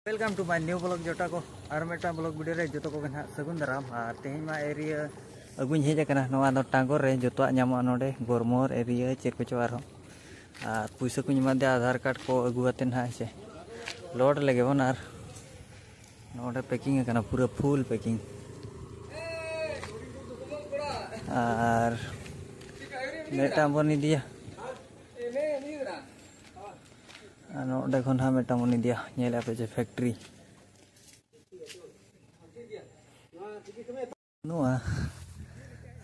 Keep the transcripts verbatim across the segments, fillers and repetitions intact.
Welcome to my new vlog ᱡᱚᱴᱟ ᱠᱚ᱾ ᱟᱨ ᱢᱤᱫᱴᱟᱝ vlog video ᱨᱮ ᱡᱚᱛᱚ ᱠᱚᱜᱮ ᱱᱟᱦᱟᱜ ᱥᱟᱹᱜᱩᱱ ᱫᱟᱨᱟᱢ᱾ ᱟᱨ ᱛᱮᱦᱮᱧ ᱢᱟ ᱮᱨᱤᱭᱟ ᱟᱹᱜᱩᱧ ᱦᱮᱡ ᱟᱠᱟᱱᱟ᱾ ᱱᱚᱣᱟ ᱫᱚ ᱴᱟᱸᱜᱚᱨ ᱨᱮ ᱡᱚᱛᱚᱣᱟᱜ ᱧᱟᱢᱚᱜᱼᱟ ᱱᱚᱰᱮ, ᱜᱚᱨᱢᱚᱨ ᱮᱨᱤᱭᱟ ᱪᱮᱫ ᱠᱚᱪᱚ ᱟᱨᱦᱚᱸ᱾ ᱟᱨ ᱯᱩᱭᱥᱟᱹ ᱠᱚᱧ ᱮᱢᱟᱫᱮᱭᱟ, ᱟᱫᱷᱟᱨ ᱠᱟᱨᱰ ᱠᱚ ᱟᱹᱜᱩ ᱠᱟᱛᱮ ᱱᱟᱦᱟᱜ ᱦᱮᱸ ᱥᱮ, ᱞᱳᱰ ᱞᱮᱜᱮ ᱵᱚᱱ᱾ ᱟᱨ ᱱᱚᱰᱮ ᱯᱮᱠᱤᱝ ᱟᱠᱟᱱᱟ, ᱯᱩᱨᱟᱹ ᱯᱷᱩᱞ ᱯᱮᱠᱤᱝ᱾ ᱟᱨ ᱢᱤᱫᱴᱟᱝ ᱵᱚᱱ ᱤᱫᱤᱭᱟ᱾ ᱟᱨ ᱱᱚᱰᱮ ᱠᱷᱚᱱ ᱦᱟᱸᱜ ᱢᱤᱫᱴᱟᱝ ᱵᱚᱱ ᱤᱫᱤᱭᱟ, ᱧᱮᱞᱮᱫᱼᱟ ᱯᱮ ᱡᱮ ᱯᱷᱮᱠᱴᱨᱤ᱾ ᱵᱟᱹᱱᱩᱜᱼᱟ᱾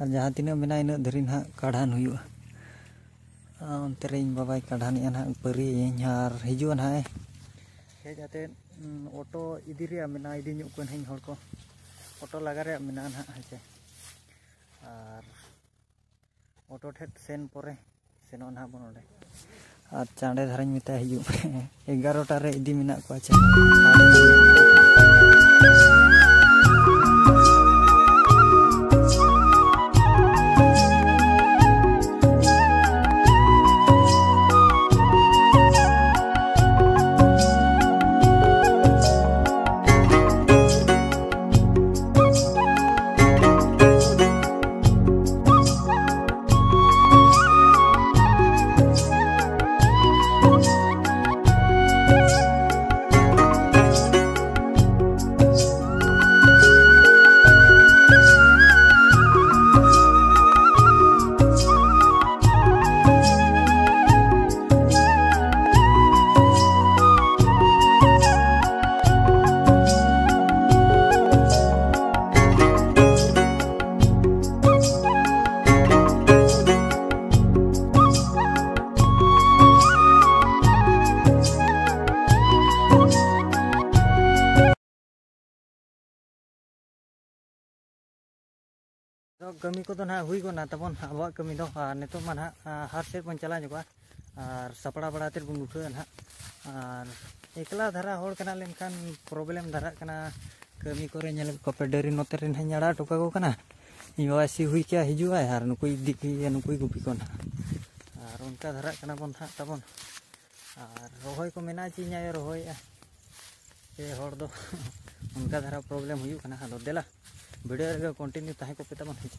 ᱟᱨ ᱡᱟᱦᱟᱸ ᱛᱤᱱᱟᱹᱜ ᱢᱮᱱᱟᱜᱼᱟ, ᱤᱱᱟᱹᱜ ᱫᱷᱟᱹᱨᱤᱡ ᱱᱟᱦᱟᱜ ᱠᱟᱰᱷᱟᱱ ᱦᱩᱭᱩᱜᱼᱟ᱾ ᱟᱨ ᱚᱱᱛᱮ ᱨᱮ ᱤᱧ ᱵᱟᱵᱟᱭ ᱠᱟᱰᱷᱟᱱᱮᱜᱼᱟ ᱱᱟᱦᱟᱜ, ᱯᱟᱹᱨᱤᱭᱟᱹᱧ ᱟᱨ ᱦᱤᱡᱩᱜᱼᱟ ᱱᱟᱦᱟᱜ᱾ ᱦᱮᱡ ᱟᱛᱮᱫ, ᱩᱸ, ᱚᱴᱳ ᱤᱫᱤ ᱨᱮᱭᱟᱜ ᱢᱮᱱᱟᱜᱼᱟ, ᱤᱫᱤ ᱧᱚᱜ ᱠᱚᱣᱟ ᱱᱟᱦᱟᱜ ᱤᱧ ᱦᱚᱲ ᱠᱚ᱾ ᱚᱴᱳ ᱞᱟᱜᱟ ᱨᱮᱭᱟᱜ ᱢᱮᱱᱟᱜᱼᱟ ᱱᱟᱦᱟᱜ, ᱦᱮᱸ ᱥᱮ᱾ ᱟᱨ ᱚᱴᱳ ᱴᱷᱮᱱ ᱥᱮᱱ ᱯᱚᱨᱮ ᱥᱮᱱᱚᱜ ᱱᱟᱦᱟᱜ ᱵᱚᱱ ᱚᱸᱰᱮ᱾ ᱟᱨ ᱪᱟᱸᱰᱮ ᱫᱷᱟᱨᱟᱧ ᱢᱮᱛᱟᱭᱟ ᱦᱤᱡᱩᱜ ᱯᱮ᱾ ᱮᱜᱟᱨᱚᱴᱟ ᱨᱮ ᱤᱫᱤ ᱢᱮᱱᱟᱜ ᱠᱚᱣᱟ ᱪᱮ᱾ ᱟᱫᱚ ᱠᱟᱹᱢᱤ ᱠᱚᱫᱚ ᱱᱟᱦᱟᱜ ᱦᱩᱭ ᱜᱚᱫ ᱱᱟ ᱛᱟᱵᱚᱱ, ᱟᱵᱚᱣᱟᱜ ᱠᱟᱹᱢᱤ ᱫᱚ᱾ ᱟᱨ ᱱᱤᱛᱚᱜ ᱢᱟ ᱱᱟᱦᱟᱜ, ᱟ, ᱦᱟᱴ ᱥᱮᱫ ᱵᱚᱱ ᱪᱟᱞᱟᱣ ᱧᱚᱜᱚᱜᱼᱟ ᱟᱨ ᱥᱟᱯᱲᱟᱣ ᱵᱟᱲᱟ ᱠᱟᱛᱮᱫ ᱵᱚᱱ ᱩᱴᱷᱟᱹᱜᱼᱟ ᱱᱟᱦᱟᱜ᱾ ᱟᱨ ᱮᱠᱞᱟ ᱫᱷᱟᱨᱟ ᱦᱚᱲ ᱠᱟᱱᱟ ᱞᱮᱱᱠᱷᱟᱱ problem ᱫᱷᱟᱨᱟᱜ ᱠᱟᱱᱟ᱾ ᱠᱟᱹᱢᱤ ᱠᱚᱨᱮ ᱧᱮᱞ ᱠᱚᱯᱮ, ᱰᱟᱹᱝᱨᱤ ᱱᱚᱛᱮ ᱨᱮ ᱱᱟᱦᱟᱜ ᱤᱧ ᱟᱲᱟᱜ ᱦᱚᱴᱚ ᱠᱟᱠᱚ ᱠᱟᱱᱟ, ᱤᱧ ᱵᱟᱵᱟᱭ ᱥᱤ ᱦᱩᱭ ᱠᱮᱜᱼᱟ, ᱦᱤᱡᱩᱜᱼᱟᱭ ᱟᱨ ᱱᱩᱠᱩᱭ ᱤᱫᱤ ᱠᱚᱜᱮᱭᱟ, ᱱᱩᱠᱩᱭ ᱜᱩᱯᱤ ᱠᱚ ᱱᱟᱦᱟᱜ᱾ ᱟᱨ ᱚᱱᱠᱟ ᱫᱷᱟᱨᱟᱜ ᱠᱟᱱᱟ ᱵᱚᱱ ᱱᱟᱦᱟᱜ ᱛᱟᱵᱚᱱ᱾ ᱟᱨ ᱨᱚᱦᱚᱭ ᱠᱚ ᱢᱮᱱᱟᱜᱼᱟ ᱪᱮ ᱤᱧ ᱟᱭᱳ ᱨᱚᱦᱚᱭᱮᱜᱼᱟ᱾ ᱯᱮ ᱦᱚᱲ ᱫᱚ ᱚᱱᱠᱟ ᱫᱷᱟᱨᱟ ᱯᱨᱚᱵᱞᱮᱢ ᱦᱩᱭᱩᱜ ᱠᱟᱱᱟ᱾ ᱟᱫᱚ ᱫᱮᱞᱟ, ᱵᱷᱤᱰᱤᱭᱳ ᱨᱮᱜᱮ ᱠᱚᱱᱴᱤᱱᱤᱭᱩ ᱛᱟᱦᱮᱸ ᱠᱚᱯᱮ ᱛᱟᱵᱚᱱ᱾ ᱦᱮᱸ ᱪᱮ?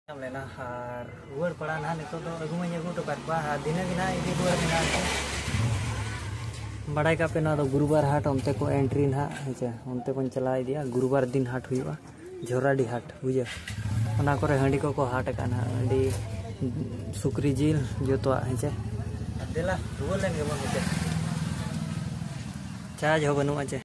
ᱧᱟᱢ ᱞᱮᱱᱟ ᱟᱨ ᱨᱩᱣᱟᱹᱲ ᱯᱟᱲᱟ ᱱᱟᱦᱟᱜ ᱱᱤᱛᱚᱜ ᱫᱚ ᱟᱹᱜᱩ ᱢᱟᱧ ᱟᱹᱜᱩ ᱦᱚᱴᱚ ᱠᱟᱜ ᱠᱚᱣᱟ ᱟᱨ ᱫᱷᱤᱱᱟᱹᱝ ᱜᱮ ᱱᱟᱦᱟᱜ ᱤᱫᱤ ᱨᱩᱣᱟᱹᱲ ᱢᱮᱱᱟᱜᱼᱟ᱾ ᱵᱟᱲᱟᱭ ᱠᱟᱜ ᱯᱮ, ᱱᱚᱣᱟ ᱫᱚ ᱜᱩᱨᱩᱵᱟᱨ ᱦᱟᱴ, ᱚᱱᱛᱮ ᱠᱚ ᱮᱱᱴᱨᱤ ᱱᱟᱦᱟᱜ᱾ ᱦᱮᱸ ᱪᱮ? ᱚᱱᱛᱮ ᱵᱚᱱ ᱪᱟᱞᱟᱣ ᱤᱫᱤᱜᱼᱟ᱾ ᱜᱩᱨᱩᱵᱟᱨ ᱫᱤᱱ ᱦᱟᱴ ᱦᱩᱭᱩᱜᱼᱟ, ᱡᱷᱚᱨᱟᱰᱤ ᱦᱟᱴ, ᱵᱩᱡᱷᱟᱹᱣ᱾ ᱚᱱᱟ ᱠᱚᱨᱮ ᱦᱟᱺᱰᱤ ᱠᱚᱠᱚ ᱦᱟᱴ ᱟᱠᱟᱫᱼᱟ ᱱᱟᱦᱟᱜ, ᱦᱟᱺᱰᱤ, ᱥᱩᱠᱨᱤ ᱡᱤᱞ, ᱡᱚᱛᱚᱣᱟᱜ᱾ ᱦᱮᱸ ᱪᱮ? ᱫᱮᱞᱟ, ᱨᱩᱣᱟᱹᱲ ᱞᱮᱱ ᱜᱮᱵᱚᱱ᱾ ᱦᱮᱸ ᱪᱮ? ᱪᱟᱨᱡᱽ ᱦᱚᱸ ᱵᱟᱹᱱᱩᱜᱼᱟ ᱪᱮ?